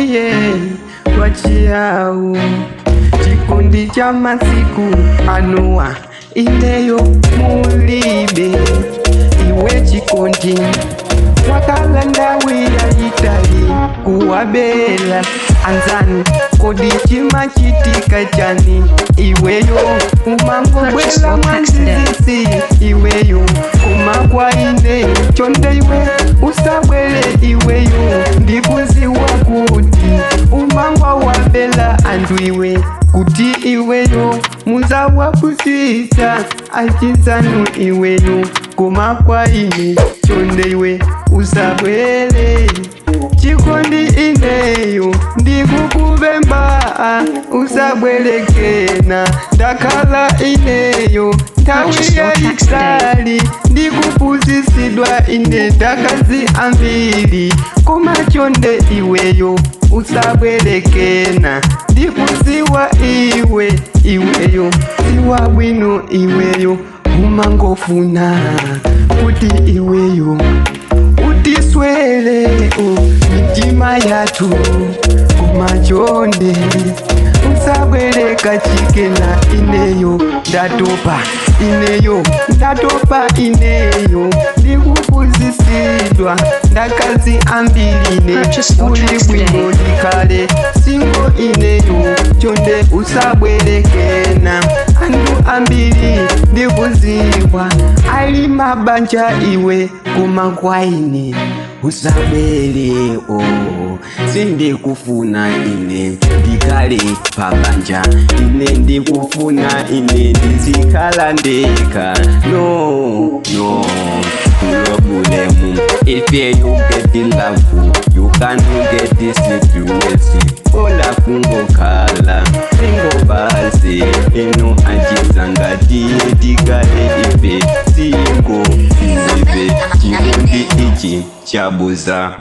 Iye wachiyawu chikondi cha masiku anuwa ineyo mulibe iwe chikondi wakala ndawi ya Itali kuwabela anzani kodi chimachitika chani iweyo umangobwela mwanzizisi iweyo kumakwa ine chonde iwe usabwele iweyo ndikuziwa kuti umangwa wabela andu iwe kuti iweyo muzawa kusisa achisanu iweyo kumakwa ine chonde iwe usabwele chikondi ineyo ndikukubemba usabwelekena ndakhala ineyo nthawi yaitali ndikupuzisidwa ine ndakazi ambiri koma chonde iweyo usabwelekena ndikuziwa iwe iweyo ziwa bwino iweyo umangofuna kuti iweyo utiswele mitima yathu kumachonde usabwereka chikena ineyo ndatopa ineyo ndatopa ineyo ndikupuzisidwa ndakazi ambiline uli bwino ndikale singo ineyo chonde usabwerekena andu ambiri ndikuziwa ali mabanja iwe kumakwaine usabwele o sindikufuna ine ndikale pabanja ine ndikufuna ine ndizikhala ndeka no no problem. If you get the love, you can get the situation. Ola kungokhala singo basi eno anjizanga dikale ife singo ife chikondi ichi chabuza.